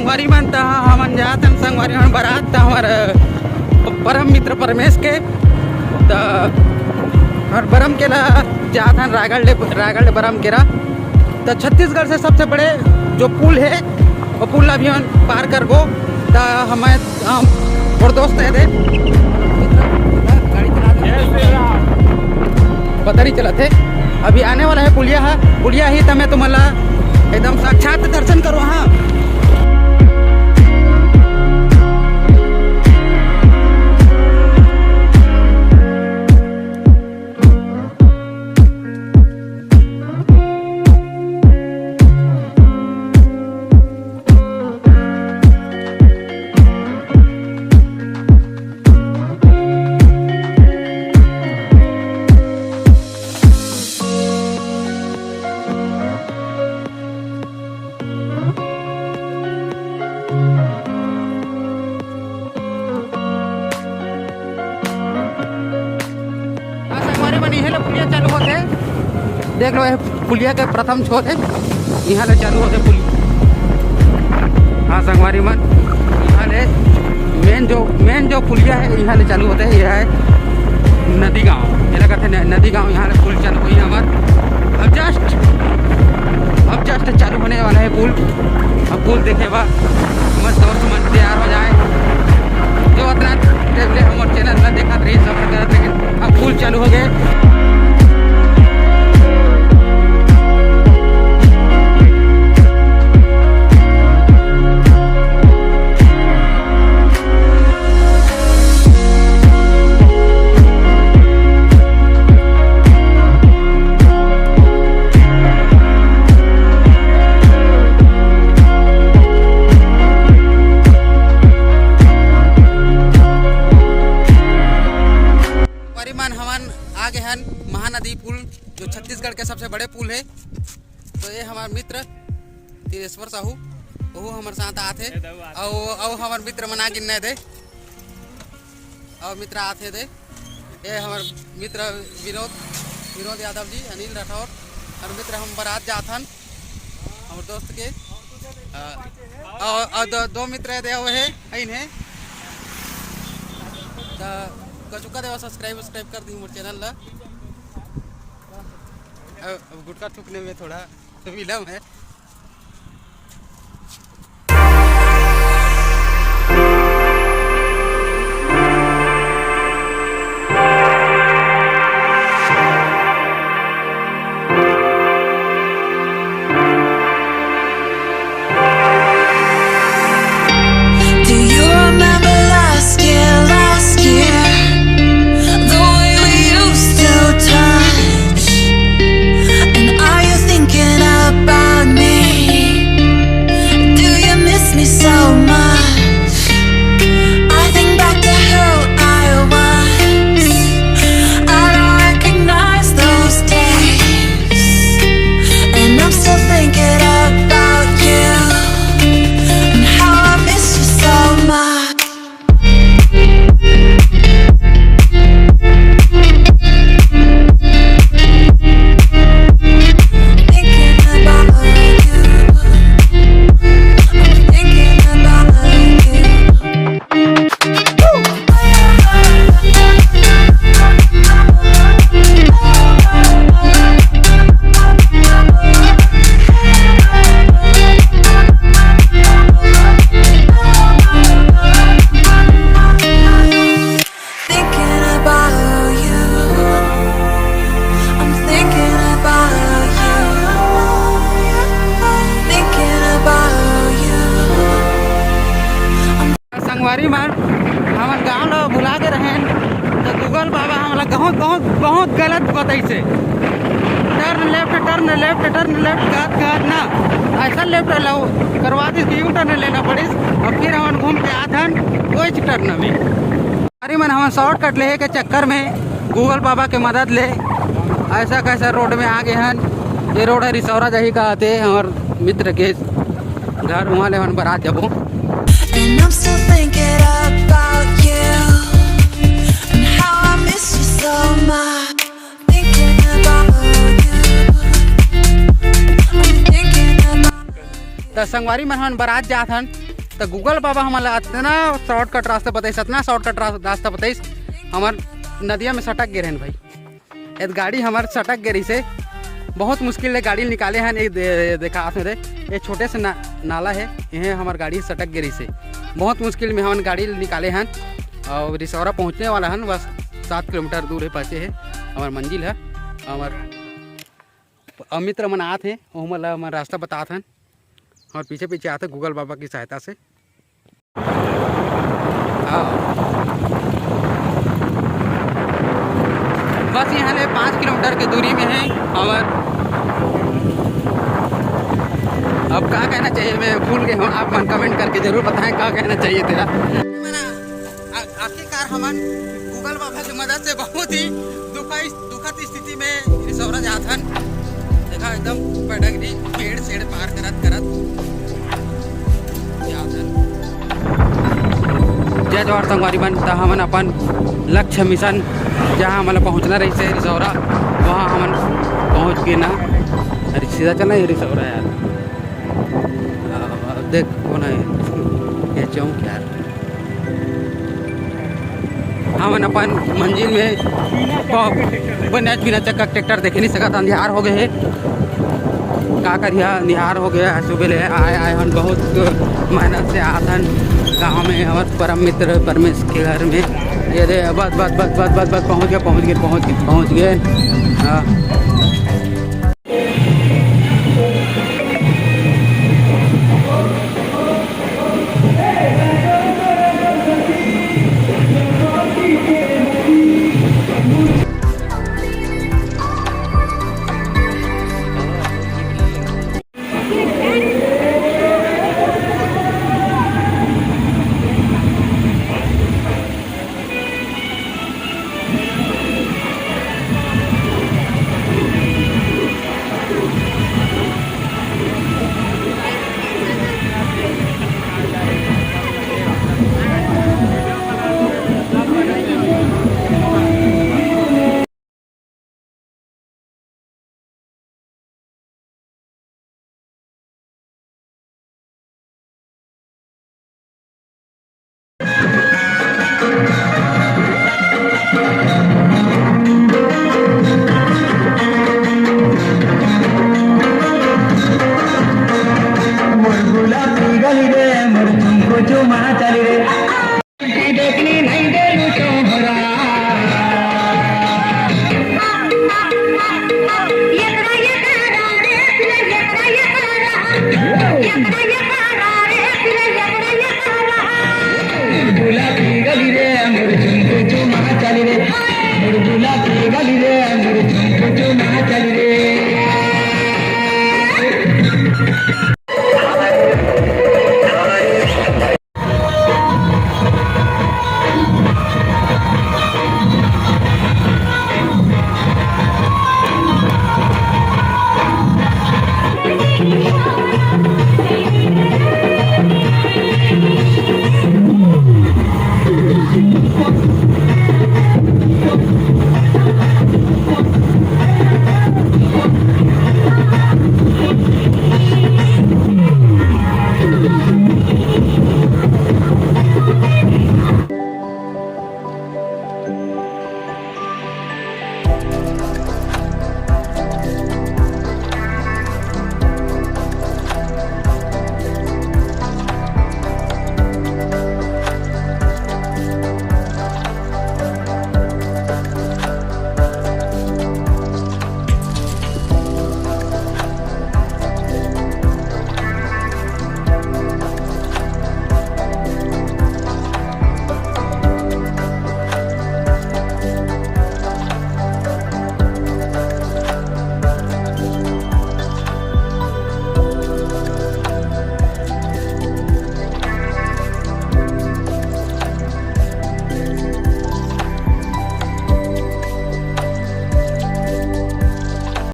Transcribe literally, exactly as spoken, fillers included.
संगवारी मन, त हमन जात हन संगवारी मन बरात, त हमर, अ, परम मित्र परमेश के, त हमर बरम केला जात हन रायगढ़ ले, रायगढ़ ले बरम केला। त छत्तीसगढ़ से सबसे बड़े जो पुल हे, वो पुल ला भी हमन पार करबो। त हमें, हम और दोस्त हे दे, गाड़ी चला दे। पता नहीं चलत हे। अभी आने वाला हे पुलिया ह, पुलिया ही त मैं तुमन ला एकदम साक्षात दर्शन करो। हाँ। हाँ, संगवारी मन, इहे ले पुलिया चालू होथे। देख लो, ये पुलिया के प्रथम छोर हे, इहाँ ले चालू होथे पुलिया। हाँ, संगवारी मन, इहाँ ले मेन जो, मेन जो पुलिया हे, इहाँ ले चालू होथे। ये हे नदी गांव, एला कथे न-, नदी गांव। इहाँ ले पुल चालू होही हमर। अब just, अब just चालू होने वाला हे पुल। अब पुल देखे बर हमर दोस्त मन तैयार हो जाए। जो अतना time ले हमर channel ला देखत रहिस, सफर करत रहिस, अब पुल चालू हो गए। परिमान हमन आ गए हन महानदी पुल, जो छत्तीसगढ़ के सबसे बड़े पुल हे। तो ये हमार मित्र दिनेश्वर साहू, वहू हमर साथ आथे। अउ, अउ हमर मित्र मन आ गिन दे, अउ मित्र आथे दे। ये हमर मित्र विनोद, विनोद यादव जी, अनिल राठौर, और मित्र हम बरात जाथन, हमर दोस्त के। अ, अउ, अउ दो, दो मित्र दे हुए हैं, आइन है। त कचुका देवा subscribe, subscribe कर दी मोर channel ला। अब, अब गुटखा थूकने में थोड़ा विलम्ब है। Do you remember last year, last year? The way we used to touch. And are you thinking about me? Do you miss me so much? I think back to who I was. I don't recognize those days. And I'm still thinking about you and how I miss you so much. Thinking about you. I'm thinking about you. Thinking about you. I'm thinking about you. Thinking about you. संगवारी मन, हमन गांव ला भुला के रहेन, तो Google बाबा हमला बहुत, बहुत, बहुत गलत बताइसे। Turn left, turn left, turn left कहत, कहत ना, ऐसा left ला करवा दिस कि U turn लेना पड़िस, और फिर हमन घूम के आथन वही turn में। अरे मन, हमन shortcut लेहे के चक्कर में Google बाबा के मदद ले ऐसा कैसा road में आ गए हन। ये road है रिसौरा जाही का आते हमर मित्र के घर, वहाँ ले हमन बरात जाबो। And I'm still thinking about you and how I miss you so much. Thinking about you. I'm thinking about त संगवारी मन, हमन बरात जात हन, तो Google बाबा हमन ला अतना शॉर्टकट रास्ता बताइस, अतना शॉर्टकट रास्ता बताइस, हमर नदिया में सटक गे रहेन भाई। ये गाड़ी हमर सटक गे रहिसे, बहुत मुश्किल ले गाड़ी निकाले हन। ये दे-, देखा हाथ में दे, ये छोटे से ना, नाला है, यही हमर गाड़ी सटक गे रहिसे, बहुत मुश्किल में हमन गाड़ी निकाले हन। और रिसौरा पहुँचने वाला हन, बस सात किलोमीटर दूर है, पाछे है हमर मंजिल है। हमर अमित्र मन आत हैं, ओमन ला हमन रास्ता बतात हन और पीछे पीछे आते Google बाबा की सहायता से। हाँ। बस यहाँ ले पाँच किलोमीटर के दूरी में है हमर। अब का कहना चाहिए, मैं भूल गया हूँ, आप मन कमेंट करके जरूर बताएं का कहना चाहिए तेरा। आ-, आखिरकार हमन Google बाबा की मदद से बहुत ही दुखा दुखद स्थिति में रिसौरा जात हन। देखा एकदम पटक दी पेड़ सेड़ पार करत करत जात हन। जय जोहार संगवारी मन, त हमन अपन लक्ष्य मिशन, जहाँ हमन ला पहुँचना रहिसे रिसौरा, वहाँ हमन पहुँच गे ना। अरे सीधा चलना है रिसौरा यार। अब देख कौन है ये चौक यार। हमन अपन मंजिल में प-, बने बिना चक्का ट्रैक्टर देखे नहीं सकत, अंधियार हो गए है। का करिया, अंधियार हो गया है, सुबह ले आए, आए हन बहुत मेहनत से आत हन गाँव में हमर परम मित्र परमेश के घर में। ये दे, बस, बस, पहुँच गए, पहुँच गए, पहुँच गए, पहुँच गए। हाँ।